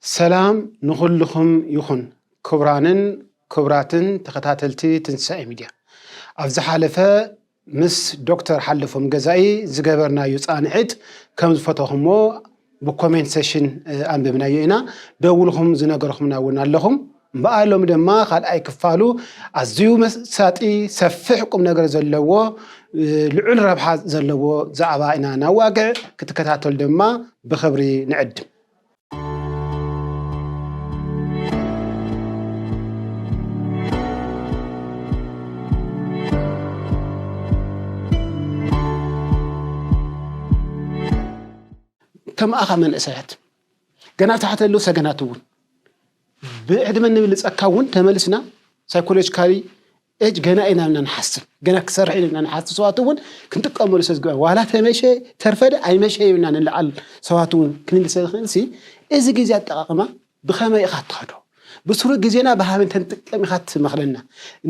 ሰላም ንኹልኹም ይኹን። ክቡራንን ክቡራትን ተኸታተልቲ ትንሳኤ ሚድያ፣ ኣብ ዝሓለፈ ምስ ዶክተር ሓለፎም ገዛኢ ዝገበርናዮ ፃንሒት ከም ዝፈተኹሞ ብኮሜንት ሴሽን፣ እ፣ ኣንብብናዮ ኢና። ደውልኹም ዝነገርኹምና እውን ኣለኹም። እምበኣሎም ድማ ካልኣይ ክፋሉ ኣዝዩ መሳጢ፣ ሰፊሕ ቁም ነገር ዘለዎ፣ እ፣ ልዑል ረብሓ ዘለዎ ዛዕባ ኢና ናዋግዕ። ክትከታተሉ ድማ ብኽብሪ ንዕድም። ከም ኣኻ መንእሰያት ገና ታሕቲ ኣለዉ ሰገናት እውን ብዕድመ እንብልጸካ እውን ተመልስና ሳይኮሎጂካሊ ኤጅ ገና ኢና ኢልና ንሓስብ፣ ገና ክሰርሕ ኢና ንሓስብ ሰባት እውን ክንጥቀመሉ ስለ ዝግበር፣ ዋላ ተመሸ ተርፈደ ኣይመሸ ኢልና ንለዓል ሰባት እውን ክንብል ስለ ዝኽእል ሲ፣ እዚ ግዜ ኣጠቓቕማ ብኸመይ ኢኻ ትኸዶ? ብስሩዕ ግዜና ብሃመን ተንጥቀም ኢኻ ትመኽረና?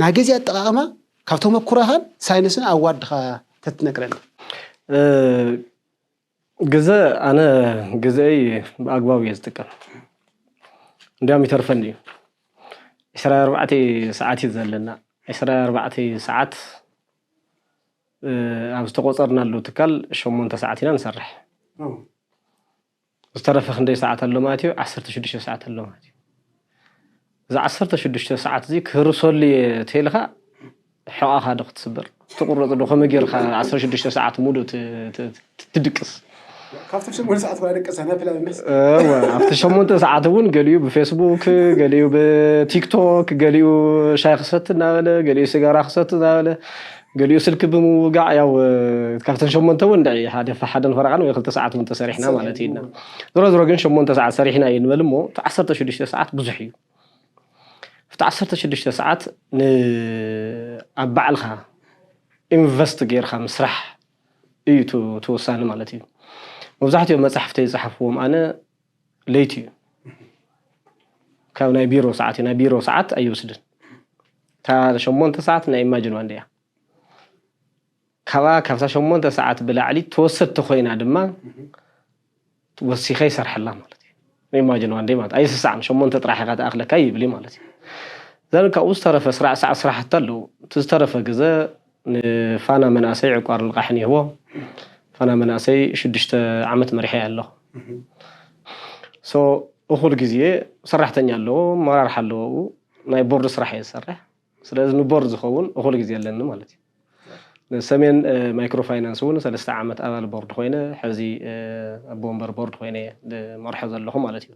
ናይ ግዜ ኣጠቓቕማ ካብ ተመኩሮኻን ሳይንስን ኣዋድኻ ተትነግረና። እ፣ ግዘ፣ ኣነ ግዘይ ብኣግባቡ እየ ዝጥቀም። እንዲያውም ይተርፈኒ እዩ። ዕስራ ኣርባዕተ ሰዓት እዩ ዘለና። ዕስራ ኣርባዕተ ሰዓት፣ እ፣ ኣብ ዝተቆፀርናሉ ትካል ሸሞንተ ሰዓት ኢና ንሰርሕ። ኦ። ዝተረፈ ክንደይ ሰዓት ኣሎ ማለት እዩ? ዓሰርተ ሽዱሽተ ሰዓት ኣሎ ማለት እዩ። እዚ ዓሰርተ ሽዱሽተ ሰዓት እዚ ክህርሰሉ እየ ተይልካ ሕቓኻ ዶ ክትስበር? ትቁረፅ ዶ? ከመይ ጌርካ ዓሰርተ ሽዱሽተ ሰዓት ሙሉእ ት-፣ ት-፣ ት-፣ ትድቅስ? ካብቶም ሸሞንተ ሰዓት በላይ ደቀሳ፣ ናይ ፕላን መስ-፣ እወ፣ ኣብቲ ሸሞንተ ሰዓት እውን ገሊኡ ብፌስቡክ፣ ገሊኡ ብቲክቶክ፣ ገሊኡ ሻይ ክሰቲ እናበለ፣ ገሊኡ ስጋራ ክሰቲ እናበለ፣ ገሊኡ ስልኪ ብምውጋዕ፣ ያው፣ ካብተን ሸሞንተ እውን እንድዒ ሓደ፣ ሓደን ፈረቓን ወይ ክልተ ሰዓት እውን ተሰሪሕና ማለት እዩ። ዞሮ ዞሮ ግን ሸሞንተ ሰዓት ሰሪሕና እዩ ንበል እሞ፣ እቲ ዓሰርተ ሽዱሽተ ሰዓት ብዙሕ እዩ። እቲ ዓሰርተ ሽዱሽተ ሰዓት ን-፣ ኣብ ባዕልኻ ኢንቨስት ጌርካ ምስራሕ እዩ እቲ፣ እቲ ወሳኒ ማለት እዩ። መብዛሕትኦም መጻሕፍተይ ዝጸሓፍዎም ኣነ ለይቲ እዩ። ካብ ናይ ቢሮ ሰዓት እዩ፣ ናይ ቢሮ ሰዓት ኣይወስድን። እታ ሸሞንተ ሰዓት ናይ ኢማጅን ዋን ደይ እያ። ካብኣ፣ ካብታ ሸሞንተ ሰዓት ብላዕሊ ትወሰድ ተኾይና ድማ፣ ወሲኸ ይሰርሐላ ማለት እዩ። ኢማጅን ዋን ደይ ማለት ኣይስሳዕን፣ ሸሞንተ ጥራሕ ኢኻ ትኣኽለካ ይብል እዩ ማለት እዩ። ዘን ካብኡ ዝተረፈ ስራሕ፣ ሰዓት ስራሕቲ ኣለዉ። እቲ ዝተረፈ ግዘ ንፋና መናእሰይ ዕቋር ልቓሕን ይህቦ። ፋና መናእሰይ ሽዱሽተ ዓመት መሪሐ ኣለኹ። ሶ፣ እኹል ግዜ ሰራሕተኛ ኣለዎ፣ መራርሒ ኣለዎ፣ ኣብኡ ናይ ቦርድ ስራሕ እየ ዝሰርሕ። ስለዚ ንቦርድ ዝኸውን እኹል ግዜ ኣለኒ ማለት እዩ። ንሰሜን፣ እ፣ ማይክሮ ፋይናንስ እውን ሰለስተ ዓመት ኣባል ቦርድ ኮይነ፣ ሕዚ፣ እ፣ ኣቦ ወንበር ቦርድ ኮይነ እየ ዝመርሖ ዘለኹ ማለት እዩ።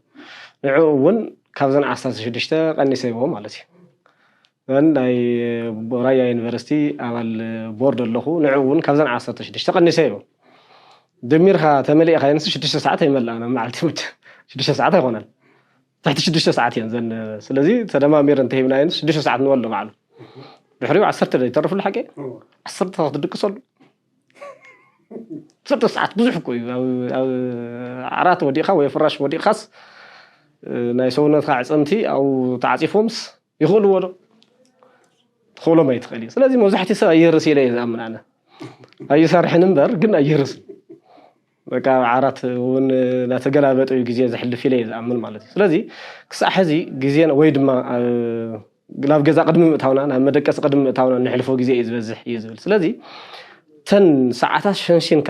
ንዕኡ እውን ካብዘን ዓሰርተ ሽዱሽተ ቀኒሰ ይቦ ማለት እዩ። ዘን ናይ ራያ ዩኒቨርሲቲ ኣባል ቦርድ ኣለኹ። ንዕኡ እውን ካብዘን ዓሰርተ ሽዱሽተ ቀኒሰ ይቦ። ደሚርካ ተመሊእካ የንስ ሽዱሽተ ሰዓት ኣይመልኣና መዓልቲ መቸ። ሽዱሽተ ሰዓት ኣይኮነን። ትሕቲ ሽዱሽተ ሰዓት እየን ዘን። ስለዚ ተደማሚር እንተሂብና የንስ ሽዱሽተ ሰዓት ንበሎ ባዕሉ። ድሕሪኡ ዓሰርተ ዶ ይተርፍሉ ሓቂ? እዎ። ዓሰርተ ክትድቅሰሉ። ዓሰርተ ሰዓት ብዙሕ እኮ እዩ። ኣብ፣ ኣብ ዓራት ወዲቕካ ወይ ፍራሽ ወዲቕካስ፣ እ፣ ናይ ሰውነትካ ኣዕጸምቲ ኣብኡ ተዓጺፎምስ ይኽእልዎ ዶ? ትኽእሎም ኣይትኽእል እዩ። ስለዚ መብዛሕትኡ ሰብ ኣይህርስ ኢለ እየ ዝኣምን ኣነ። ኣይሰርሕን እምበር ግን ኣይህርስን። በቃ ኣብ ዓራት እውን እናተገላበጠ እዩ ግዜ ዘሕልፍ ኢለ እየ ዝኣምን ማለት እዩ። ስለዚ ክሳዕ ሕዚ ግዜን ወይ ድማ፣ እ፣ ናብ ገዛ ቅድሚ ምእታውና፣ ናብ መደቀሲ ቅድሚ ምእታውና እንሕልፎ ግዜ እዩ ዝበዝሕ እዩ ዝብል። ስለዚ እተን ሰዓታት ሸንሺንካ፣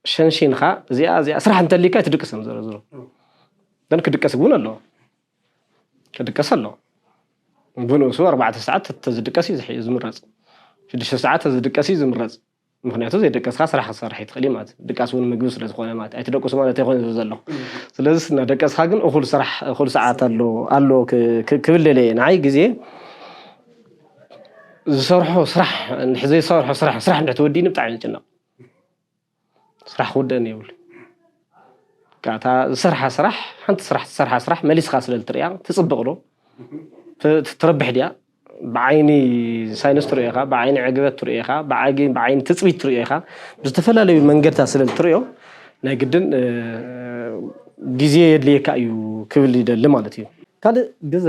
ሸንሺንካ፣ እዚኣ፣ እዚኣ ስራሕ እንተሊካ ትድቅስ እዮም ዝረዝሩ። ግን ክድቀስ እውን ኣለዎ። ክድቀስ ኣለዎ። ብንኡሱ ኣርባዕተ ሰዓት ተዝድቀስ እዩ ዝሕ-፣ ዝምረጽ። ሽዱሽተ ሰዓት ተዝድቀስ እዩ ዝምረጽ። ምኽንያቱ ዘይደቀስካ ስራሕ ክትሰርሕ ኣይትኽእል እዩ ማለት እዩ። ድቃስ እውን ምግቢ ስለ ዝኾነ ማለት እዩ። ኣይትደቅሱ ማለት ኣይኮነ ዘሎ። ስለዚ እናደቀስካ ግን እኹል ስራሕ፣ እኹል ሰዓት ኣሎ፣ ኣሎ ክ-፣ ክ-፣ ክብል ደልየ። ንዓይ ግዜ ዝሰርሖ ስራሕ፣ እንድሕር ዘይሰርሖ ስራሕ፣ ስራሕ እንድሕር ተወዲእኒ ብጣዕሚ ይጭነቕ። ስራሕ ክውደእኒ የብሉ። በቃ እታ ዝሰርሓ ስራሕ፣ ሓንቲ ስራሕ ትሰርሓ ስራሕ መሊስካ ስለ እትርእያ ትጽብቕ ዶ? ት-፣ ት-፣ ትረብሕ ድያ? ብዓይኒ ሳይንስ ትርእዮ ኢኻ፣ ብዓይኒ ዕግበት ትርእዮ ኢኻ፣ ብዓጊ-፣ ብዓይኒ ትጽቢት ትርእዮ ኢኻ። ብዝተፈላለዩ መንገድታት ስለ እትርእዮ ናይ ግድን፣ እ፣ ግዜ የድልየካ እዩ ክብል ይደሊ ማለት እዩ። ካልእ ግዘ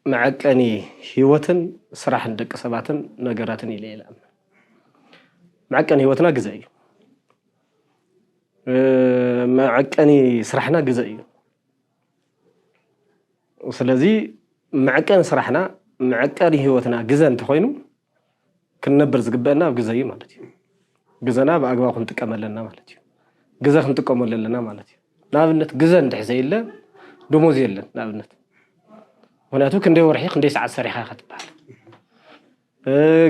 መዐቀኒ ህይወትን ስራሕን ደቂ ሰባትን ነገራትን ኢለ እየ ዝኣምን። መዐቀኒ ህይወትና ግዘ እዩ። እ፣ መዐቀኒ ስራሕና ግዘ እዩ። ስለዚ መዐቀኒ ስራሕና፣ መዐቀኒ ህይወትና ግዘ እንተኾይኑ፣ ክንነብር ዝግበአና ኣብ ግዘ እዩ ማለት እዩ። ግዘና ብኣግባቡ ክንጥቀም ኣለና ማለት እዩ። ግዘ ክንጥቀመሉ ኣለና ማለት እዩ። ንኣብነት፣ ግዘ እንድሕ ዘየለ፣ ደሞዝ የለን። ንኣብነት፣ ምክንያቱ፣ ክንደይ ወርሒ ክንደይ ሰዓት ሰሪሕካ ኢካ ትበሃል።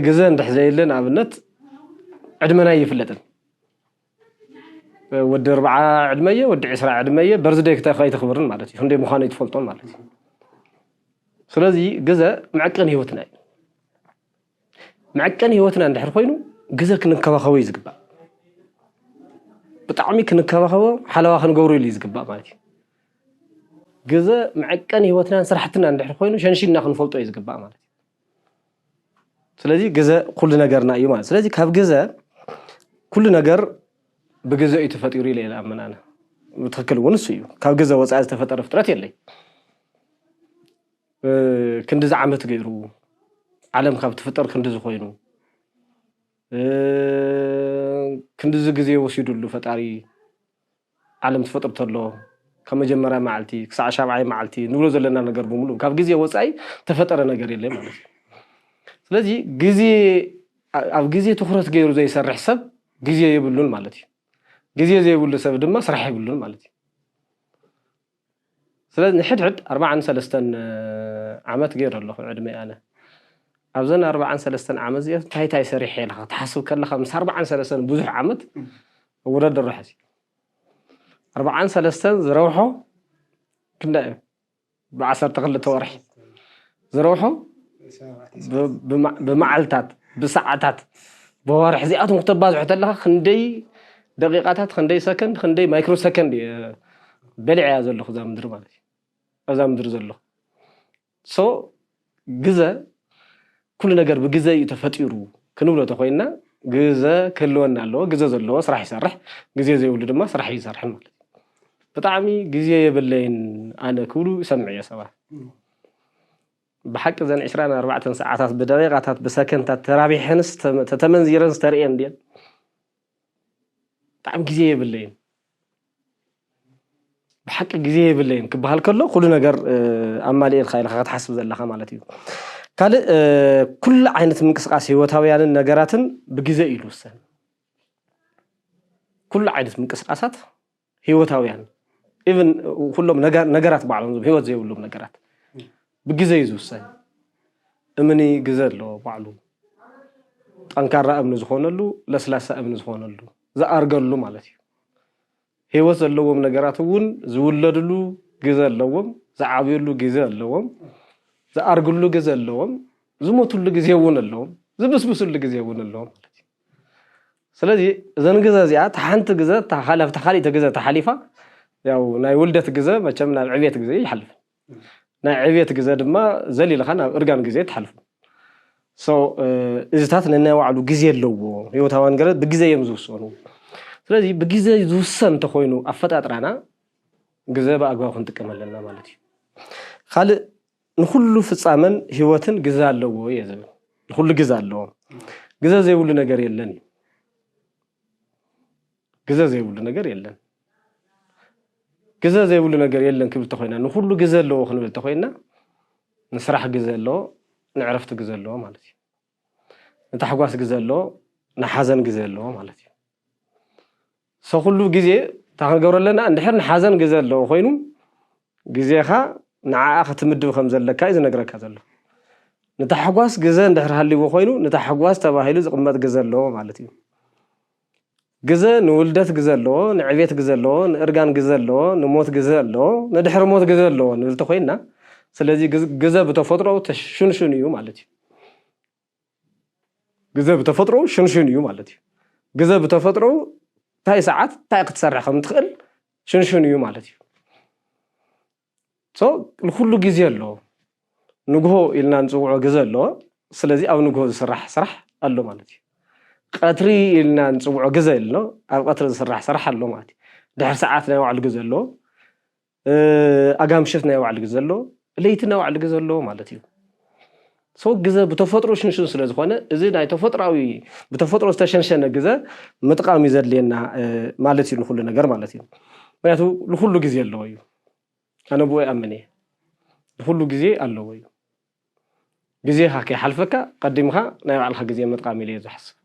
ግዘ እንድሕ ዘየለ፣ ንኣብነት፣ ዕድመና ኣይፍለጥን። ወዲ ኣርብዓ ዕድመየ፣ ወዲ ዕስራ ዕድመየ፣ በርዝደይ ክተ- ከይተኽብርን ማለት እዩ። ክንደይ ምዃኑ ኣይትፈልጦን ማለት እዩ። ስለዚ፣ ግዘ መዐቀኒ ህይወትና እዩ። መዐቀኒ ህይወትና እንድሕር ኮይኑ፣ ግዘ ክንከባኸቦ እዩ ዝግባእ። ብጣዕሚ ክንከባኸቦ፣ ሓለዋ ክንገብሩ ኢሉ እዩ ዝግባእ ማለት እዩ። ግዘ መዐቀኒ ህይወትናን ስራሕትና እንድሕር ኮይኑ፣ ሸንሺንና ክንፈልጦ እዩ ዝግባእ ማለት እዩ። ስለዚ፣ ግዘ ኩሉ ነገርና እዩ ማለት። ስለዚ፣ ካብ ግዘ ኩሉ ነገር ብግዘ እዩ ተፈጢሩ ኢለ እየ ዝኣምን ኣነ። ብትኽክል እውን እሱ እዩ። ካብ ግዘ ወፃኢ ዝተፈጠረ ፍጥረት የለይ። ክንድዚ ዓመት ገይሩ፣ ዓለም ካብ ትፍጠር ክንድዚ ኮይኑ፣ ክንድዚ ግዜ ወሲዱሉ ፈጣሪ ዓለም ትፈጥር ተሎ፣ ካብ መጀመርያ መዓልቲ ክሳዕ ሻብዓይ መዓልቲ ንብሎ ዘለና ነገር ብምሉእ ካብ ግዜ ወፃኢ ተፈጠረ ነገር የለ ማለት እዩ። ስለዚ፣ ግዜ ኣብ ግዜ ትኩረት ገይሩ ዘይሰርሕ ሰብ ግዜ የብሉን ማለት እዩ። ግዜ ዘይብሉ ሰብ ድማ ስራሕ የብሉን ማለት እዩ። ስለዚ፣ ንሕድሕድ ኣርባዓን ሰለስተን ዓመት ገይረ ኣለኹ ዕድመ ኣነ። ኣብዘን ኣርባዓን ሰለስተን ዓመት እዚኣ እንታይ እንታይ ሰሪሐ ኢልካ ክትሓስብ ከለካ፣ ምስ ኣርባዓን ሰለስተን ብዙሕ ዓመት ወዳደሮ ሓዚ፣ ኣርባዓን ሰለስተን ዝረብሖ ክንደይ እዩ? ብዓሰርተ ክልተ ወርሒ ዝረብሖ፣ ብመዓልታት፣ ብሰዓታት፣ ብወርሒ፣ እዚኣቶም ክተባዝሖ ተለካ፣ ክንደይ ደቂቃታት፣ ክንደይ ሰከንድ፣ ክንደይ ማይክሮ ሰከንድ እየ በሊዐያ ዘለኹ እዛ ምድሪ ማለት እዩ። ኣብዛ ምድሪ ዘለኹ። ሶ፣ ግዘ፣ ኩሉ ነገር ብግዘ እዩ ተፈጢሩ ክንብሎ ተኮይንና፣ ግዘ ክህልወና ኣለዎ። ግዘ ዘለዎ ስራሕ ይሰርሕ፣ ግዜ ዘይብሉ ድማ ስራሕ ይሰርሕ ማለት እዩ። ብጣዕሚ ግዜ የብለይን ኣነ ክብሉ ይሰምዕ እየ ሰባት። ብሓቂ፣ እዘን ዕስራን ኣርባዕተን ሰዓታት ብደቂቃታት ብሰከንታት ተራቢሐንስ ተመ- ተተመንዚረንስ ተርእየን ድየን? ብጣዕሚ ግዜ የብለይን፣ ብሓቂ ግዜ የብለይን ክበሃል ከሎ፣ ኩሉ ነገር ኣማሊእልካ ኢልካ ክትሓስብ ዘለካ ማለት እዩ። ካልእ፣ ኩሉ ዓይነት ምንቅስቃስ ህይወታውያንን ነገራትን ብግዜ እዩ ዝውሰን። ኩሉ ዓይነት ምንቅስቃሳት ህይወታውያን፣ ኢቭን ኩሎም ነገራት ባዕሎም፣ ህይወት ዘይብሎም ነገራት ብግዜ እዩ ዝውሰን። እምኒ ግዘ ኣለዎ ባዕሉ። ጠንካራ እምኒ ዝኾነሉ፣ ለስላሳ እምኒ ዝኾነሉ፣ ዝኣርገሉ ማለት እዩ። ህይወት ዘለዎም ነገራት እውን ዝውለድሉ ግዘ ኣለዎም፣ ዝዓብየሉ ግዘ ኣለዎም፣ ዝኣርግሉ ግዘ ኣለዎም፣ ዝሞትሉ ግዜ እውን ኣለዎም፣ ዝብስብስሉ ግዜ እውን ኣለዎም ማለት እዩ። ስለዚ፣ እዘን ግዘ እዚኣ፣ እታ ሓንቲ ግዘ፣ እታ ሓላፍ-፣ እታ ካልእቲ ግዘ ተሓሊፋ፣ ያው፣ ናይ ውልደት ግዘ መቸም ናብ ዕብየት ግዘ ይሓልፍ። ናይ ዕብየት ግዘ ድማ ዘሊልኻ ናብ እርጋን ግዜ ትሓልፉ። So፣ እዚታት ነናይ ባዕሉ ግዜ ኣለዎ። ህይወታውያን ገለ ብግዜ እዮም ዝውሰኑ። ስለዚ፣ ብግዜ ዝውሰን እንተኾይኑ ኣፈጣጥራና፣ ግዘ ብኣግባቡ ክንጥቀም ኣለና ማለት እዩ። ካልእ፣ ንኹሉ ፍጻመን ህይወትን ግዘ ኣለዎ እየ ዝብል። ንኹሉ ግዘ ኣለዎ። ግዘ ዘይብሉ ነገር የለን እዩ። ግዘ ዘይብሉ ነገር የለን። ግዘ ዘይብሉ ነገር የለን ክብል ተኾይና፣ ንኹሉ ግዘ ኣለዎ ክንብል ተኾይና፣ ንስራሕ ግዘ ኣለዎ፣ ንዕረፍቲ ግዘ ኣለዎ ማለት እዩ። ንታሕጓስ ግዘ ኣለዎ፣ ንሓዘን ግዘ ኣለዎ ማለት እዩ። ሰው ኩሉ ግዜ እንታይ ክንገብሮ ኣለና? እንድሕር ንሓዘን ግዘ ኣለዎ ኮይኑ፣ ግዜኻ ንዓኣ ክትምድብ ከም ዘለካ እዩ ዝነግረካ ዘሎ። ንታሕጓስ ግዘ እንድሕር ሃልይዎ ኮይኑ፣ ንታሕጓስ ተባሂሉ ዝቕመጥ ግዘ ኣለዎ ማለት እዩ። ግዘ ንውልደት ግዘ ኣለዎ፣ ንዕቤት ግዘ ኣለዎ፣ ንእርጋን ግዘ ኣለዎ፣ ንሞት ግዘ ኣለዎ፣ ንድሕሪ ሞት ግዘ ኣለዎ ንብል ተኾይንና፣ ስለዚ ግዝ-፣ ግዘ ብተፈጥሮኡ ተሽንሽኑ እዩ ማለት እዩ። ግዘ ብተፈጥሮኡ ሽንሽን እዩ ማለት እዩ። ግዘ ብተፈጥሮኡ እንታይ ሰዓት እንታይ ክትሰርሕ ከም ትኽእል ሽንሽን እዩ ማለት እዩ። So፣ ንኹሉ ግዜ ኣለዎ። ንግሆ ኢልና ንጽውዖ ግዘ ኣለዎ። ስለዚ፣ ኣብ ንግሆ ዝስራሕ ስራሕ ኣሎ ማለት እዩ። ቀትሪ ኢልና ንጽውዖ ግዘ ኣሎ፣ ኣብ ቀትሪ ዝስራሕ ስራሕ ኣሎ ማለት እዩ። ድሕሪ ሰዓት ናይ ባዕሉ ግዘ ኣለዎ። እ፣ ኣጋምሸት ናይ ባዕሉ ግዘ ኣለዎ። ለይቲ ናይ ባዕሉ ግዘ ኣለዎ ማለት እዩ። So፣ ግዘ ብተፈጥሮ ሽንሽን ስለ ዝኾነ፣ እዚ ናይ ተፈጥሮኣዊ፣ ብተፈጥሮ ዝተሸንሸነ ግዘ ምጥቃም እዩ ዘድልየና፣ እ፣ ማለት እዩ፣ ንኹሉ ነገር ማለት እዩ። ምክንያቱ፣ ንኹሉ ግዜ ኣለዎ እዩ። ኣነ ብኡ ይኣምን እየ። ኩሉ ግዜ ኣለዎ እዩ። ግዜኻ ከይሓልፈካ ቀዲምኻ ናይ ባዕልኻ ግዜ ምጥቃም ኢለ እየ ዝሓስብ።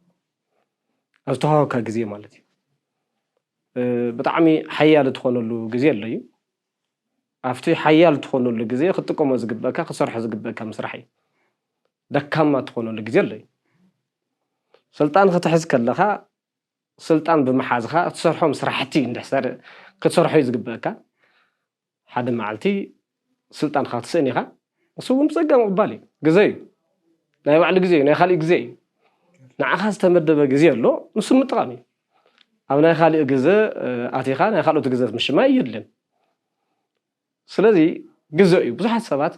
ኣብ ዝተዋህበካ ግዜ ማለት እዩ። ብጣዕሚ ሓያል እትኾነሉ ግዜ ኣሎ እዩ። ኣብቲ ሓያል እትኾነሉ ግዜ ክትጥቀሞ ዝግበእካ ክትሰርሖ ዝግበእካ ምስራሕ እዩ። ደካማ እትኾነሉ ግዜ ኣሎ እዩ። ስልጣን ክትሕዝ ከለኻ ስልጣን ብምሓዝኻ እትሰርሖም ስራሕቲ እንድሕር ክትሰርሖ እዩ ዝግበእካ። ሓደ መዓልቲ ስልጣንካ ክትስእን ኢኻ። ንሱ እውን ብፀጋ ምቕባል እዩ። ግዜ እዩ። ናይ ባዕሉ ግዜ እዩ፣ ናይ ካሊእ ግዜ እዩ። ንዓኻ ዝተመደበ ግዜ ኣሎ፣ ንሱ ምጥቃም እዩ። ኣብ ናይ ካሊእ ግዜ ኣቲኻ ናይ ካልኦት ግዜ ምሽማይ የድልን። ስለዚ ግዜ እዩ። ብዙሓት ሰባት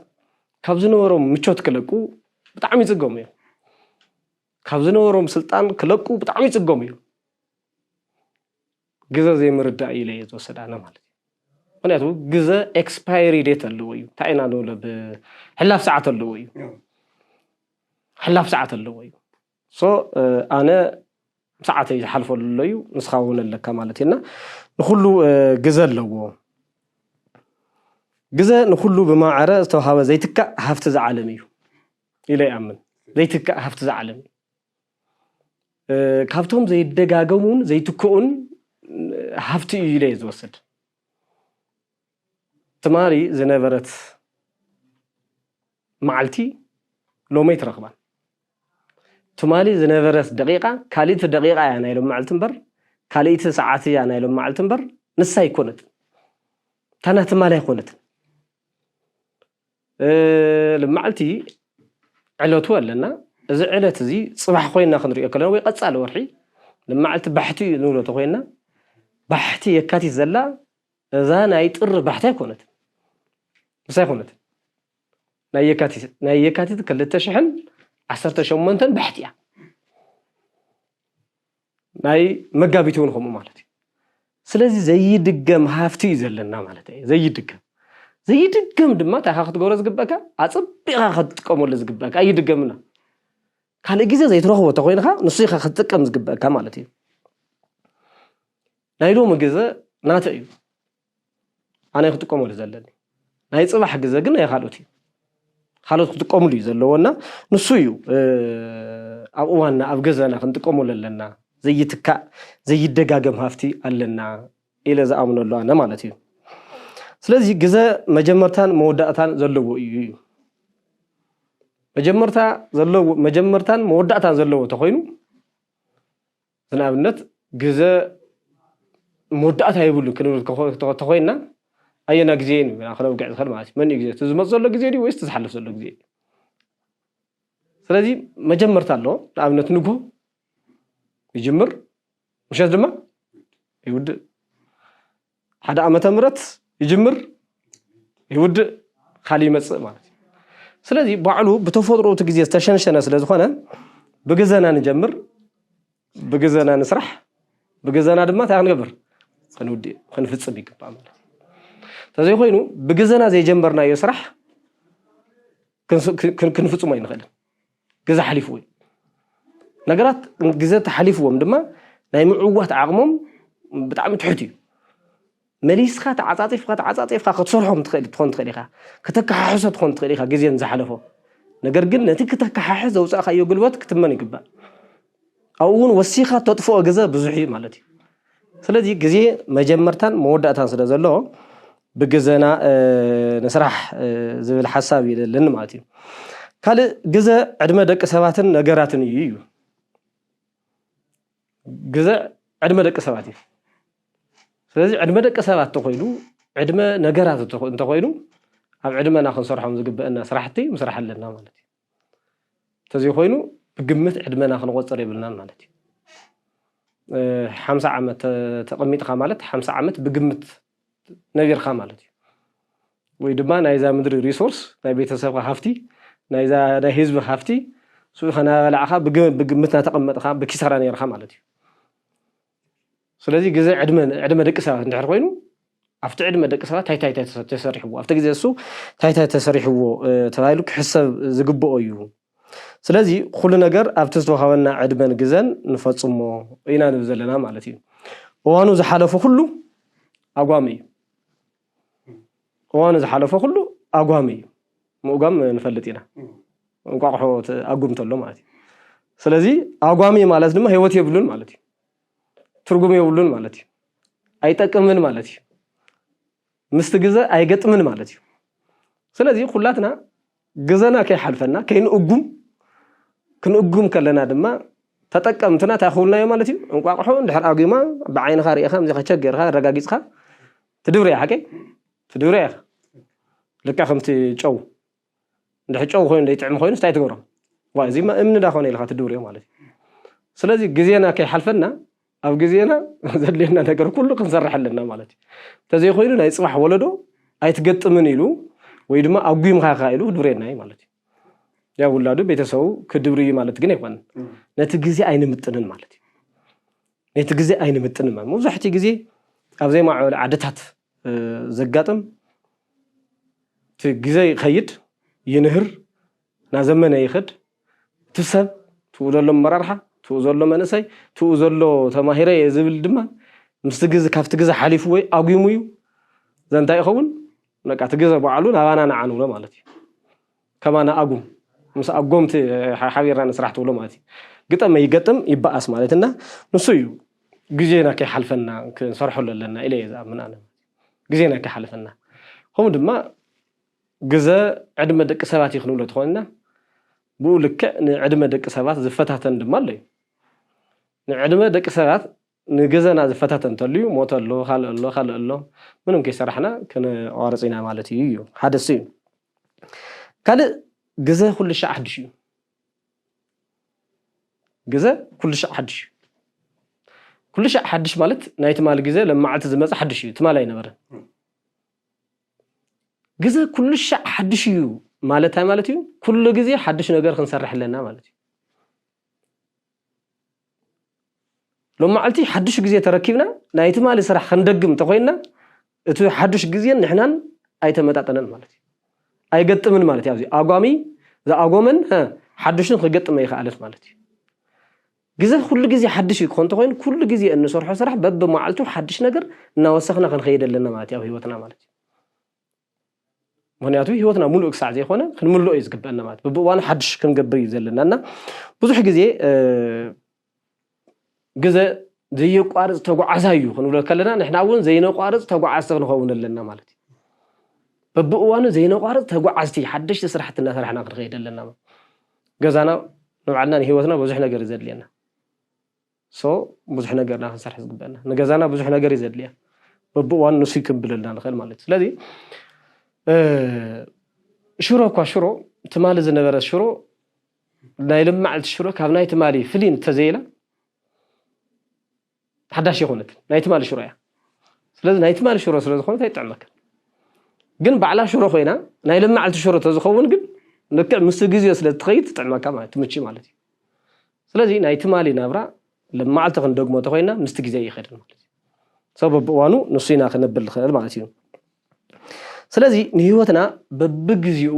ካብ ዝነበሮም ምቾት ክለቁ ብጣዕሚ ይፅገሙ እዮም። ካብ ዝነበሮም ስልጣን ክለቁ ብጣዕሚ ይፅገሙ እዮም። ግዜ ዘይምርዳእ ኢለ እየ ዝወስድ ኣነ ማለት እዩ። ምክንያቱ ግዜ ኤክስፓየሪ ዴት ኣለዎ እዩ። እንታይ ኢና ንብሎ? ብሕላፍ ሰዓት ኣለዎ እዩ። ሕላፍ ሰዓት ኣለዎ እዩ። ሶ ኣነ ሰዓተይ ዝሓልፈሉ ኣሎ እዩ፣ ንስኻ እውን ኣለካ ማለት እዩ። እና ንኩሉ ግዜ ኣለዎ። ግዜ ንኩሉ ብማዕረ ዝተዋሃበ ዘይትካእ ሃፍቲ ዝዓለም እዩ ኢለ ይኣምን። ዘይትካእ ሃፍቲ ዝዓለም እዩ። ካብቶም ዘይደጋገሙን ዘይትክኡን ሃፍቲ እዩ ኢለ እየ ዝወስድ። ትማሊ ዝነበረት መዓልቲ ሎሚ ኣይትረኽባን። ትማሊ ዝነበረት ደቂቃ ካልእቲ ደቂቃ እያ ናይ ሎም መዓልቲ እምበር፣ ካልእቲ ሰዓት እያ ናይ ሎም መዓልቲ እምበር፣ ንሳ ኣይኮነትን። ታና ትማሊ ኣይኮነትን። ሎመዓልቲ ዕለቱ ኣለና። እዚ ዕለት እዚ ፅባሕ ኮይና ክንሪኦ ከለና ወይ ቀፃሊ ወርሒ፣ ሎመዓልቲ ባሕቲ ንብሎ ተኮይና፣ ባሕቲ የካቲት ዘላ እዛ ናይ ጥሪ ባሕቲ ኣይኮነትን። ንሳ ኣይኮነትን። ናይ የካቲት ናይ የካቲት ክልተ ሽሕን ዓሰርተ ሸሞንተን ባሕቲ እያ። ናይ መጋቢት እውን ከምኡ ማለት እዩ። ስለዚ ዘይድገም ሃፍቲ እዩ ዘለና ማለት እዩ። ዘይድገም ዘይድገም ድማ ታኻ ክትገብሮ ዝግበእካ፣ ኣፀቢቕካ ክትጥቀመሉ ዝግበእካ ኣይድገምና። ካልእ ግዜ ዘይትረኽቦ ተኮይንካ ንሱ ኢኻ ክትጥቀም ዝግበእካ ማለት እዩ። ናይ ሎሚ ግዜ ናተ እዩ። ኣነ ክጥቀመሉ ዘለኒ። ናይ ፅባሕ ግዜ ግን ናይ ካልኦት እዩ። ካልኦት ክጥቀምሉ እዩ ዘለዎና። ንሱ እዩ ኣብ እዋንና ኣብ ገዛና ክንጥቀመሉ ኣለና። ዘይትካእ ዘይደጋገም ሃፍቲ ኣለና ኢለ ዝኣምነሉ ኣነ ማለት እዩ። ስለዚ ግዜ መጀመርታን መወዳእታን ዘለዎ እዩ እዩ። መጀመርታ ዘለዎ መጀመርታን መወዳእታን ዘለዎ ተኮይኑ፣ ንኣብነት ግዜ መወዳእታ የብሉን ክንብል ተኮይንና፣ ኣየና ግዜ እዩ ንብላ ክነውግዕ ዝኽእል ማለት እዩ። መን እዩ ግዜ? እቲ ዝመፅ ዘሎ ግዜ ድዩ ወይስ እቲ ዝሓልፍ ዘሎ ግዜ እዩ? ስለዚ መጀመርታ ኣሎ። ንኣብነት ንግሆ ይጅምር፣ ምሸት ድማ ይውድእ። ሓደ ዓመተ ምህረት ይጅምር፣ ይውድእ፣ ካልእ ይመፅእ ማለት እዩ። ስለዚ ባዕሉ ብተፈጥሮ እቲ ግዜ ዝተሸንሸነ ስለ ዝኾነ ብግዘና ንጀምር፣ ብግዘና ንስራሕ፣ ብግዘና ድማ እንታይ ክንገብር? ክንውድእ፣ ክንፍፅም ይግባእ ማለት እዩ። እንተዘይኮይኑ ብግዘና ዘይጀመርናዮ ስራሕ ክንፍፅሞ ኣይንኽእልን። ግዜ ሓሊፍዎ እዩ። ነገራት ግዜ ተሓሊፍዎም ድማ ናይ ምዕዋት ዓቕሞም ብጣዕሚ ትሑት እዩ። መሊስካ ተዓፃፂፍካ ተዓፃፂፍካ ክትሰርሖም ትኽእል ትኾን ትኽእል ኢኻ፣ ከተከሓሕሶ ትኾን ትኽእል ኢኻ ግዜ ንዝሓለፎ። ነገር ግን ነቲ ክተከሓሕስ ዘውፃእካዮ ጉልበት ክትመን ይግባእ። ኣብኡ እውን ወሲኻ ተጥፍኦ ግዜ ብዙሕ እዩ ማለት እዩ። ስለዚ ግዜ መጀመርታን መወዳእታን ስለ ዘለዎ ብግዘና ንስራሕ ዝብል ሓሳብ እዩ ዘለኒ ማለት እዩ። ካልእ ግዘ ዕድመ ደቂ ሰባትን ነገራትን እዩ እዩ ግዘ ዕድመ ደቂ ሰባት እዩ። ስለዚ ዕድመ ደቂ ሰባት ተኮይኑ ዕድመ ነገራት እንተኮይኑ ኣብ ዕድመና ክንሰርሖም ዝግበአና ስራሕቲ ምስራሕ ኣለና ማለት እዩ። እንተዘይኮይኑ ብግምት ዕድመና ክንቆፅር የብልናን ማለት እዩ። ሓምሳ ዓመት ተቐሚጥካ ማለት ሓምሳ ዓመት ብግምት ነቢርካ ማለት እዩ። ወይ ድማ ናይዛ ምድሪ ሪሶርስ ናይ ቤተሰብካ ሃፍቲ ናይዛ ናይ ህዝቢ ሃፍቲ ስኡ ከናበላዕካ ብግምት ናተቐመጥካ ብኪሳራ ነርካ ማለት እዩ። ስለዚ ግዜ ዕድመ ደቂ ሰባት እንድሕር ኮይኑ ኣብቲ ዕድመ ደቂ ሰባት ታይታይ ተሰሪሕዎ ኣብቲ ግዜ እሱ ታይታይ ተሰሪሕዎ ተባሂሉ ክሕሰብ ዝግብኦ እዩ። ስለዚ ኩሉ ነገር ኣብቲ ዝተዋሃበና ዕድመን ግዘን ንፈፅሞ ኢና ንብል ዘለና ማለት እዩ። እዋኑ ዝሓለፉ ኩሉ ኣጓሚ እዩ። እዋኑ ዝሓለፈ ኩሉ ኣጓሚ እዩ። ምእጓም ንፈልጥ ኢና። እንቋቑሖ ኣጉም ተሎ ማለት እዩ። ስለዚ ኣጓሚ ማለት ድማ ህይወት የብሉን ማለት እዩ። ትርጉም የብሉን ማለት እዩ። ኣይጠቅምን ማለት እዩ። ምስቲ ግዘ ኣይገጥምን ማለት እዩ። ስለዚ ኩላትና ግዘና ከይሓልፈና ከይንእጉም፣ ክንእጉም ከለና ድማ ተጠቀምትና እንታይ ክብሉና እዮም ማለት እዩ። እንቋቑሖ እንድሕር ኣጉማ ብዓይንኻ ርኢኻ፣ ከምዚ ከቸክ ጌርካ ኣረጋጊፅካ ትድብርያ፣ ሓቀይ ትድብርያ ኢኻ። ልክዕ ከምቲ ጨው፣ እንድሕር ጨው ኮይኑ ዘይጥዕም ኮይኑ እንታይ ትገብሮ? ዋ፣ እዚማ እምኒ ዳ ኮነ ኢልካ ትድብርዮ ማለት እዩ። ስለዚ ግዜና ከይሓልፈና ኣብ ግዜና ዘድልየና ነገር ኩሉ ክንሰርሕ ኣለና ማለት እዩ። እንተዘይኮይኑ ናይ ፅባሕ ወለዶ ኣይትገጥምን ኢሉ ወይ ድማ ኣጉምካ ኢኻ ኢሉ ክድብረና እዩ ማለት እዩ። ያ ውላዱ ቤተሰቡ ክድብር እዩ ማለት ግን ኣይኮነን። ነቲ ግዜ ኣይንምጥንን ማለት እዩ። ነቲ ግዜ ኣይንምጥንን ማለት፣ መብዛሕትኡ ግዜ ኣብ ዘይማዕበለ ዓድታት ዘጋጥም፣ እቲ ግዜ ይኸይድ፣ ይንህር፣ እናዘመነ ይኸድ። እቲ ሰብ፣ ትኡ ዘሎ ኣመራርሓ፣ ትኡ ዘሎ መንእሰይ፣ ትኡ ዘሎ ተማሂረ እየ ዝብል ድማ ምስቲ ግዜ፣ ካብቲ ግዜ ሓሊፉ ወይ ኣጉሙ እዩ። ዘንታይ ይኸውን? በቃ እቲ ግዜ ባዕሉ ናባና ንዓ ንብሎ ማለት እዩ። ከማና ኣጉም፣ ምስ ኣጎምቲ ሓቢርና ንስራሕ ትብሎ ማለት እዩ። ግጠም ይገጥም ይበኣስ ማለት እና ንሱ እዩ ግዜና ከይሓልፈና ክንሰርሖ ኣለና ኢለ እየ ዝኣምን ኣነ። ግዜና ከይሓልፈና። ከምኡ ድማ ግዘ ዕድመ ደቂ ሰባት እዩ ክንብሎ ተኾንና፣ ብኡ ልክዕ ንዕድመ ደቂ ሰባት ዝፈታተን ድማ ኣሎ እዩ። ንዕድመ ደቂ ሰባት ንግዘና ዝፈታተን እንተልዩ ሞት ኣሎ፣ ካልእ ኣሎ፣ ካልእ ኣሎ፣ ምንም ከይሰራሕና ክንቋርፅ ኢና ማለት እዩ እዩ ሓደ እሱ እዩ። ካልእ ግዘ ኩሉ ሻዕ ሓድሽ እዩ። ግዘ ኩሉ ሻዕ ሓድሽ እዩ። ኩሉ ሻዕ ሓድሽ ማለት ናይ ትማሊ ግዘ ለማዓልቲ ዝመፀ ሓድሽ እዩ። ትማሊ ኣይነበረን። ግዘ ኩሉ ሻዕ ሓድሽ እዩ ማለት እንታይ ማለት እዩ? ኩሉ ግዜ ሓድሽ ነገር ክንሰርሕ ኣለና ማለት እዩ። ሎማዓልቲ ሓድሽ ግዜ ተረኪብና ናይ ትማሊ ስራሕ ክንደግም እንተኮይንና እቲ ሓድሽ ግዜን ንሕናን ኣይተመጣጠነን ማለት እዩ። ኣይገጥምን ማለት እዩ። ኣብዚ ኣጓሚ ዝኣጎመን ሓድሽን ክገጥም ኣይክኣለት ማለት እዩ። ግዘ ኩሉ ግዜ ሓድሽ እዩ ክኾን እንተኮይኑ ኩሉ ግዜ እንሰርሖ ስራሕ በብመዓልቱ ሓድሽ ነገር እናወሰኽና ክንኸይድ ኣለና ማለት እዩ ኣብ ህይወትና ማለት እዩ። ምክንያቱ ህይወትና ሙሉእ ክሳዕ ዘይኮነ ክንምልኦ እዩ ዝግበአና ማለት በብእዋኑ ሓድሽ ክንገብር እዩ ዘለና እና ብዙሕ ግዜ ግዘ ዘየቋርፅ ተጓዓዛ እዩ ክንብሎ ከለና ንሕና እውን ዘይነቋርፅ ተጓዓዝቲ ክንኸውን ኣለና ማለት እዩ። በብእዋኑ ዘይነቋርፅ ተጓዓዝቲ ሓደሽቲ ስራሕቲ እናሰራሕና ክንኸይድ ኣለና። ገዛና ንባዕልና ንህይወትና ብዙሕ ነገር እዩ ዘድልየና። ሶ ብዙሕ ነገርና ክንሰርሕ ዝግበአና ንገዛና ብዙሕ ነገር እዩ ዘድልያ። በብእዋኑ ንሱ ክንብለልና ንኽእል ማለት እዩ። ስለዚ ሽሮ እኳ ሽሮ ትማሊ ዝነበረ ሽሮ ናይ ልማዓልቲ ሽሮ ካብ ናይ ትማሊ ፍልይ እንተዘይላ ሓዳሽ ይኮነት ናይ ትማሊ ሽሮ እያ። ስለዚ ናይ ትማሊ ሽሮ ስለዝኮነት ኣይጥዕመካ። ግን ባዕላ ሽሮ ኮይና ናይ ልማዓልቲ ሽሮ ተዝኸውን ግን ልክዕ ምስ ግዜ ስለ ትኸይድ ትጥዕመካ ማለት ትምቺ ማለት እዩ። ስለዚ ናይ ትማሊ ናብራ ልማዓልቲ ክንደግሞ ተኮይና ምስቲ ግዜ ይኸድን ማለት እዩ። ሰብ በብእዋኑ ንሱ ኢና ክነብል ንኽእል ማለት እዩ። ስለዚ ንህይወትና በብግዜኡ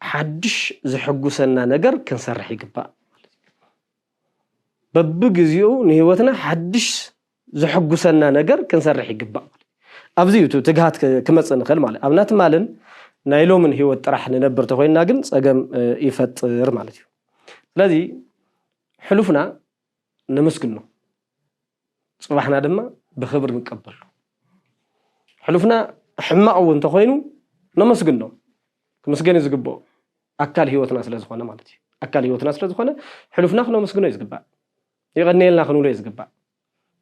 ሓድሽ ዝሕጉሰና ነገር ክንሰርሕ ይግባእ። በብግዜኡ ንህይወትና ሓድሽ ዝሕጉሰና ነገር ክንሰርሕ ይግባእ። ኣብዚ እዩ ትግሃት ክመፅእ ንኽእል ማለት ኣብና ትማልን ናይ ሎምን ህይወት ጥራሕ ንነብር ተኮይንና ግን ፀገም ይፈጥር ማለት እዩ። ስለዚ ሕሉፍና ነመስግኖ፣ ፅባሕና ድማ ብክብር ንቀበሉ። ሕሉፍና ሕማቕ እውን እንተኮይኑ ነመስግኖ፣ ክምስገን እዩ ዝግብኦ። ኣካል ህይወትና ስለዝኮነ ማለት እዩ። ኣካል ህይወትና ስለዝኮነ ሕሉፍና ክነመስግኖ እዩ ዝግባእ። የቐንየልና ክንብሎ እዩ ዝግባእ።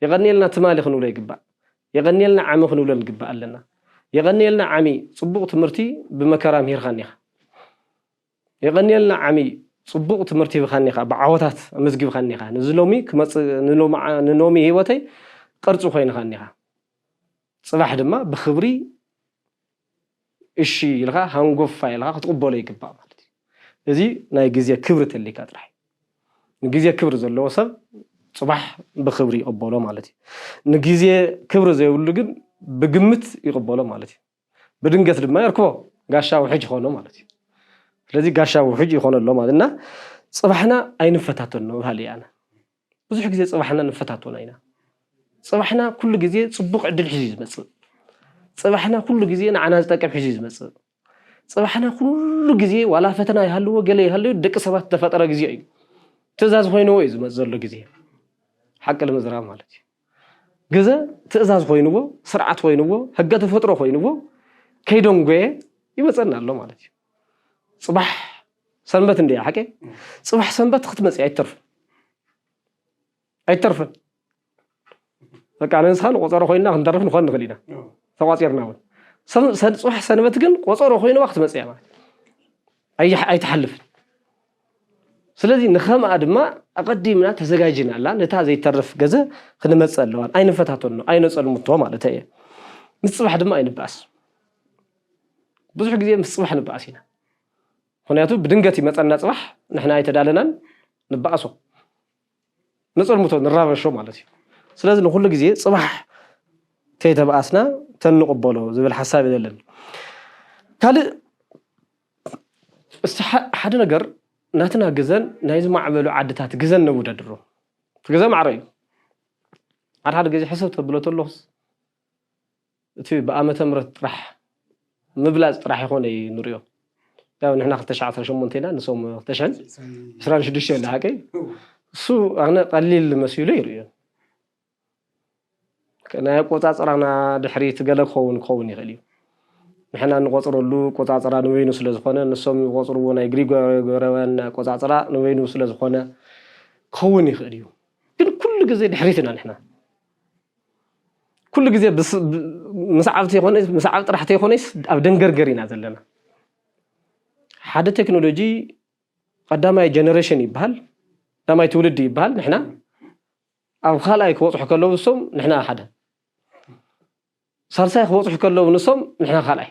የቐንየልና ትማሊ ክንብሎ ይግባእ። የቐንየልና ዓሚ ክንብሎ ንግባእ ኣለና። የቐንየልና ዓሚ፣ ፅቡቕ ትምህርቲ ብመከራ ምሂርካኒ ኢኻ። የቐንየልና ዓሚ፣ ፅቡቕ ትምህርቲ ሂብካኒ ኢኻ፣ ብዓወታት ኣመዝጊብካኒ ኢኻ። ንዚ ሎሚ ክመፅእ ንሎሚ ዓ- ንሎሚ ህይወተይ ቅርፂ ኮይንካኒ ኢኻ። ፅባሕ ድማ ብክብሪ እሺ ኢልካ ሃንጎፋ ኢልካ ክትቕበሎ ይግባእ ማለት እዩ። እዚ ናይ ግዜ ክብሪ ተሊካ ጥራሕ እዩ። ንግዜ ክብሪ ዘለዎ ሰብ ፅባሕ ብክብሪ ይቕበሎ ማለት እዩ። ንግዜ ክብሪ ዘይብሉ ግን ብግምት ይቕበሎ ማለት እዩ። ብድንገት ድማ የርክቦ ጋሻ ውሕጅ ይኾኖ ማለት እዩ። ስለዚ ጋሻ ውሕጅ ይኾኖ ኣሎ ማለት እና ፅባሕና ኣይንፈታተኖ ባህሊ ኣነ ብዙሕ ግዜ ፅባሕና ንፈታተኖ ኢና። ፅባሕና ኩሉ ግዜ ፅቡቕ ዕድል ሒዙ እዩ ዝመፅእ። ፅባሕና ኩሉ ግዜ ንዓና ዝጠቅም ሒዙ እዩ ዝመፅእ። ጽባሕና ኩሉ ግዜ ዋላ ፈተና ይሃልዎ ገለ ይሃልዎ ደቂ ሰባት ዝተፈጠረ ግዜ እዩ። ትእዛዝ ኮይንዎ እዩ ዝመጽእ ዘሎ ግዜ። ሓቂ ንምዝራብ ማለት እዩ። ግዘ ትእዛዝ ኮይንዎ፣ ስርዓት ኮይንዎ፣ ሕገ ተፈጥሮ ኮይንዎ ከይደንጎየ ይመጸና ኣሎ ማለት እዩ። ጽባሕ ሰንበት እንድያ ሓቂ? ጽባሕ ሰንበት ክትመጽእ ኣይትተርፍን። ኣይትተርፍን። በቃ ኣነ ንስኻ ንቆጸሮ ኮይንና ክንተርፍ ንኾን ንኽእል ኢና። ተቋጺርና እውን። ሰን- ሰን- ጽባሕ ሰንበት ግን ቆጸሮ ኮይንዋ ክትመጽእ እያ ማለት። ኣይሕ- ኣይትሓልፍን። ስለዚ ንኸምኣ ድማ ኣቐዲምና ተዘጋጅና ኣላ ነታ ዘይተርፍ ገዘ ክንመጽእ ኣለዋን። ኣይንፈታተኖ፣ ኣይነጸልምቶ ማለት እየ። ምስ ጽባሕ ድማ ኣይንበኣስ። ብዙሕ ግዜ ምስ ጽባሕ ንበኣስ ኢና። ምኽንያቱ ብድንገት ይመጸና ጽባሕ፣ ንሕና ኣይተዳለናን፣ ንበኣሶ። ነጸልምቶ፣ ንራበሾ ማለት እዩ። ስለዚ ንኹሉ ግዜ ጽባሕ ከይተበኣስና ተንቕበሎ ዝብል ሓሳብ እዩ ዘለኒ። ካልእ እስቲ ሓ- ሓደ ነገር ናትና ግዘን ናይ ዝማዕበሉ ዓድታት ግዘን ነውዳድሮ። እቲ ግዘ ማዕረ እዩ። ሓደ ሓደ ግዜ ሕሰብ ተብሎ ተለኹስ እቲ ብኣመተ ምህረት ጥራሕ ምብላጽ ጥራሕ ይኾነ እዩ ንሪኦ። ያው ንሕና ክልተ ሽሕን ዓሰርተ ሸሞንተ ኢና፣ ንሶም ክልተ ሽሕን ዕስራን ሽዱሽተን ሓቀይ እሱ ኣነ ቀሊል መሲሉ ይርእዮ። ናይ ኣቆጻጽራና ድሕሪት ገለ ክኸውን ክኸውን ይኽእል እዩ። ንሕና እንቆጽረሉ ኣቆጻጽራ ንበይኑ ስለ ዝኾነ፣ ንሶም ዝቆጽርዎ ናይ ግሪጎሪያን ኣቆጻጽራ ንበይኑ ስለ ዝኾነ ክኸውን ይኽእል እዩ። ግን ኩሉ ግዜ ድሕሪት ኢና ንሕና። ኩሉ ግዜ ብስ- ብ- ምስ ዓብ ተይኮነስ፣ ምስ ዓብ ጥራሕ ተይኮነስ ኣብ ደንገርገር ኢና ዘለና። ሓደ ቴክኖሎጂ ቀዳማይ ጀነሬሽን ይበሃል፣ ቀዳማይ ትውልዲ ይበሃል። ንሕና ኣብ ካልኣይ ክበጽሑ ከለዉ ንሶም ንሕና ሓደ፣ ሳልሳይ ክበጽሑ ከለዉ ንሶም ንሕና ካልኣይ፣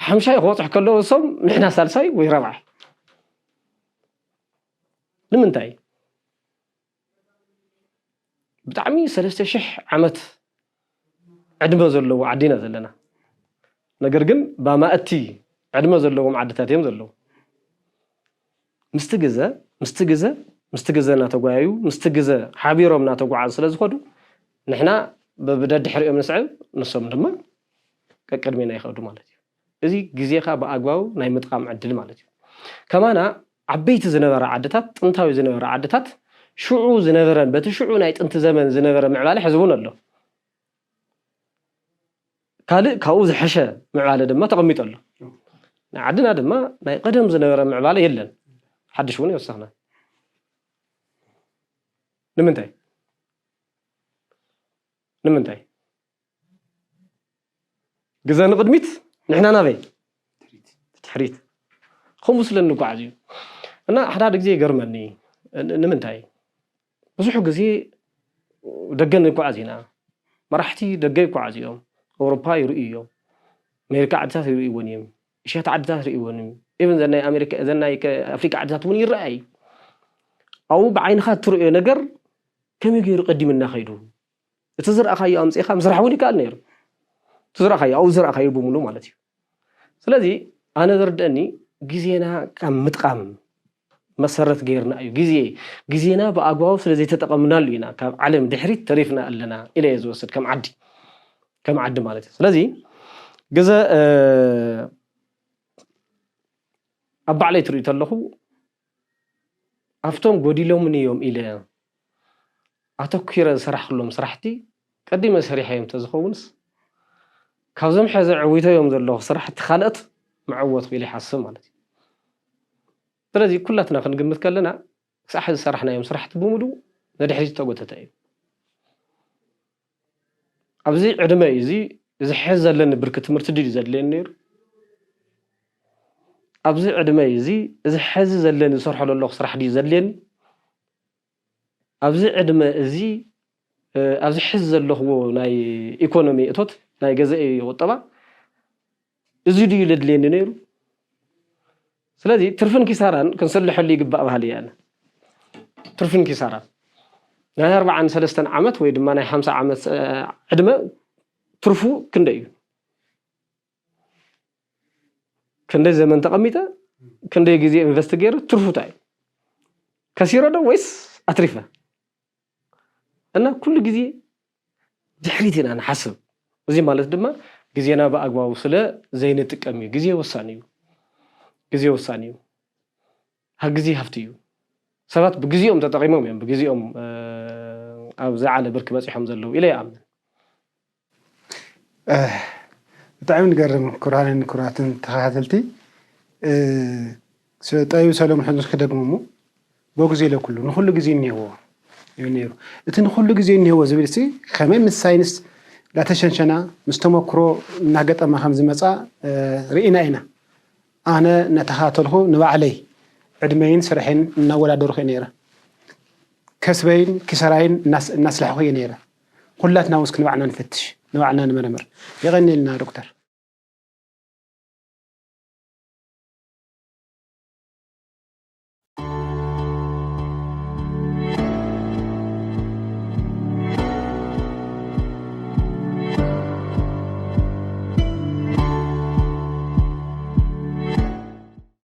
ሓምሻይ ክበጽሑ ከለዉ ንሶም ንሕና ሳልሳይ ወይ ራብዓይ። ንምንታይ? ብጣዕሚ ሰለስተ ሽሕ ዓመት ዕድመ ዘለዎ ዓዲ ኢና ዘለና። ነገር ግን ባማእቲ ዕድመ ዘለዎም ዓድታት እዮም ዘለዉ። ምስቲ ግዘ ምስቲ ግዘ ምስቲ ግዘ እናተጓያዩ ምስቲ ግዘ ሓቢሮም እናተጓዓዙ ስለ ዝኸዱ ንሕና ብደድሕሪኦም ንስዕብ፣ ንሶም ድማ ቀቅድሜና ይኸዱ ማለት እዩ። እዚ ግዜኻ ብኣግባቡ ናይ ምጥቃም ዕድል ማለት እዩ። ከማና ዓበይቲ ዝነበራ ዓድታት፣ ጥንታዊ ዝነበራ ዓድታት ሽዑ ዝነበረን በቲ ሽዑ ናይ ጥንቲ ዘመን ዝነበረ ምዕባለ ሕዚ እውን ኣሎ። ካልእ ካብኡ ዝሐሸ ምዕባለ ድማ ተቐሚጡ ኣሎ። ናይ ዓድና ድማ ናይ ቀደም ዝነበረ ምዕባለ የለን፣ ሓድሽ እውን ይወሰኽና። ንምንታይ? ንምንታይ? ግዘ ንቕድሚት፣ ንሕና ናበይ? ድሕሪት። ከምኡ ስለ እንጓዓዝ እዩ። እና ሓደ ሓደ ግዜ ይገርመኒ። ን- ንምንታይ? ብዙሕ ግዜ ደገ ንጓዓዝ ኢና። መራሕቲ ደገ ይጓዓዙ እዮም። ኣውሮፓ ይርእዩ እዮም። ኣሜሪካ ዓድታት ይርእይዎን እዮም። እሽያት ዓድታት ይርእይዎን እዮም። ኢቨን ዘናይ ኣሜሪካ ዘናይ ኣፍሪካ ዓድታት እውን ይረኣይ። ኣብኡ ብዓይንኻ እትርእዮ ነገር ከመይ ገይሩ ቀዲምና ከይዱ? እቲ ዝረኣኻዮ ኣምፂእኻ ምስራሕ እውን ይከኣል ነይሩ። እቲ ዝረኣኻዮ ኣብኡ ዝረኣኻዮ ብምሉ ማለት እዩ። ስለዚ ኣነ ዝርደአኒ ግዜና ካብ ምጥቃም መሰረት ገይርና እዩ። ግዜ ግዜና ብኣግባቡ ስለ ዘይተጠቐምናሉ ኢና ካብ ዓለም ድሕሪት ተሪፍና ኣለና ኢለ እየ ዝወስድ ከም ዓዲ ከም ዓዲ ማለት እዩ። ስለዚ ግዘ ኣብ ባዕለይ ትርኢ ተለኹ ኣብቶም ጎዲሎምኒ እዮም ኢለ ኣተኲረ ዝሰራሕክሎም ስራሕቲ ቀዲመ ሰሪሐዮም ተዝኸውንስ ካብዞም ሕዚ ዕዊተዮም ዘለኹ ስራሕቲ ካልኦት ምዕወት ክኢለ ይሓስብ ማለት እዩ። ስለዚ ኩላትና ክንግምት ከለና ክሳዕ ሕዚ ዝሰራሕናዮም ስራሕቲ ብምሉእ ንድሕሪት ዝተጎተተ እዩ። ኣብዚ ዕድመ እዚ እዚ ሕዚ ዘለኒ ብርኪ ትምህርቲ ድዩ ዘድልየኒ ነይሩ? ኣብዚ ዕድመ እዚ እዚ ሕዚ ዘለኒ ዝሰርሖ ዘለኹ ስራሕ ድዩ ዘድልየኒ? ኣብዚ ዕድመ እዚ ኣብዚ ሕዚ ዘለኽዎ ናይ ኢኮኖሚ እቶት ናይ ገዛኢ ቁጠባ እዚ ድዩ ለድልየኒ ነይሩ? ስለዚ ትርፍን ኪሳራን ክንስልሐሉ ይግባእ ባህሊ እየ ኣነ። ትርፍን ኪሳራን ናይ ኣርባዓን ሰለስተን ዓመት ወይ ድማ ናይ ሓምሳ ዓመት ዕድመ ትርፉ ክንደይ እዩ? ክንደይ ዘመን ተቐሚጠ ክንደይ ግዜ ኢንቨስት ገይረ ትርፉ እንታይ እዩ? ከሲረ ዶ ወይስ ኣትሪፈ? እና ኩሉ ግዜ ድሕሪት ኢና ንሓስብ። እዚ ማለት ድማ ግዜና ብኣግባቡ ስለ ዘይንጥቀም እዩ። ግዜ ወሳኒ እዩ። ግዜ ወሳኒ እዩ። ሀ ግዜ ሃፍቲ እዩ። ሰባት ብግዜኦም ተጠቒሞም እዮም ብግዜኦም ኣብ ዝዓለ ብርኪ በፂሖም ዘለዉ ኢለ ይኣምን። ብጣዕሚ ንገርም። ክቡራንን ክቡራትን ተኸታተልቲ፣ ጠቢብ ሰለሙን ሕዚ ክደግሞ እሞ፣ በግዜ ለኩሉ፣ ንኩሉ ግዜ እኒሄዎ እዩ ነይሩ። እቲ ንኩሉ ግዜ እኒሄዎ ዝብል ሲ ከመይ ምስ ሳይንስ ላተሸንሸና ምስ ተመክሮ እናገጠማ ከም ዝመፃ ርኢና ኢና። ኣነ እናተኸታተልኩ ንባዕለይ ዕድመይን ስርሐይን እናወዳደርኩ እየ ነይረ። ከስበይን ኪሰራይን እናስላሕኩ እየ ነይረ። ኩላትና ውስክ ንባዕልና ንፈትሽ፣ ንባዕልና ንመረምር። የቐንየልና ዶክተር።